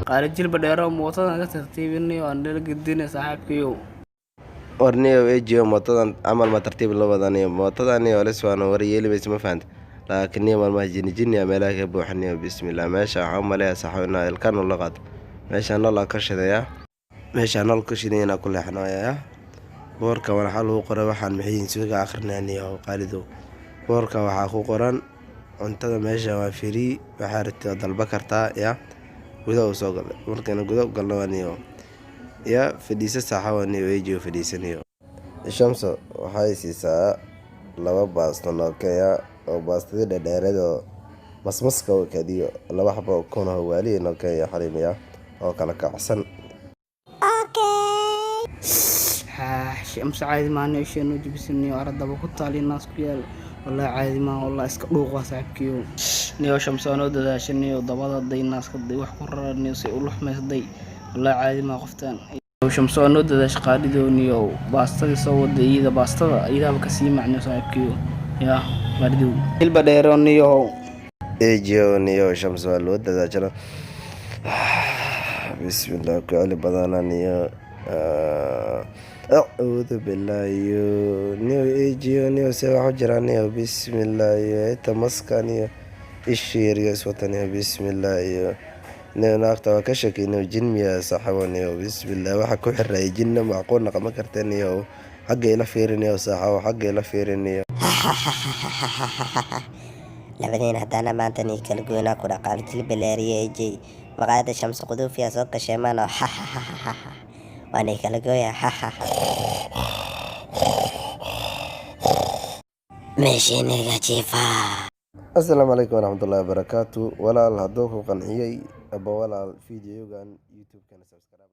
Qaali jilba dheero, mootadan ka tartiibinayo aan dhala gedina, saaxiibkayow. Warniyow ejiyo, mootadan camal ma tartiib loo wadaniyo? Mootadaniyo halis waana war yeeli mayso, ma fahanta? Laakiin niyo maalmaha jini jiniya meelaha ka buuxaniyo. Bismillah, meesha waxaa u maleeyaa, saaxiib, inaa ilkaan la qaato. Meesha nal ka shidaya, meesha nal ka shiday inaa ku leexanaya. Boorka waxaa lagu qoray, waxaan maxay yihiin? Suuga akhrinayniyo qaalidow. Boorka waxaa ku qoran cuntada meesha waa free, waxaa rabtid waa dalba kartaa. Ya gudaha u soo galay, markayna gudaha u galno waa niyo ya fadhiisa, saaxa waa niyo ejiyo fadhiisaniyo. Shamso waxay siisaa laba baasto nookaya oo baastadii dhadheereed oo masmaska u kadiyo, laba xabo ukun oo waaliya nookaya xariimiya oo kala kacsan. Shamso caadi maana, isheenoo jibisaniyo aradaba ku taali naas ku yaal. Wallahi caadi maa, wallahi iska dhuuq waa, saaxiibkiyo. Niyo Shamso anoo dadaashaniyo, dabada day, naaska day, wax ku raraniyo si u luxmaysday. Wallahi caadi maa qoftan. Shamso anoo dadaash qaalidow, niyo baastadii soo wada, iyada baastada iyadaaba kasii macniyo, saaxiibkiyo. Yaa qaalidow jilba dheero niyo. Ejiyo niyo, Shamso waa loo dadaajana. Bismillah, ku celi badana niyo. Acuudu billahi niyo. Ejiyo niyo, see wax u jiraa niyo? Bismillah, iyo ita maska niyo, ishii yariyo iswata niyo. Bismillah, iyo niyo naagta waa ka shaki niyo, jin miyaa, saaxibo niyo? Bismillah, waxa ku xiraya jinna macquul naqama karta niyo. Xagga ila fiirinayo, saaxibo, xagga ila fiirinayo. Labadiin haddaana maanta nii kala goynaa ku dhaqaal jilba leeriye ejey. Maqaayada Shamsu Quduufiya soo gashay maano. Waa nii kala gooya. Meeshiiniga jiifa. Asalaamu calaykum waraxmatullahi wabarakaatu. Walaal, hadduu ku qanciyey aba walaal videogan, YouTube-kana subscribe.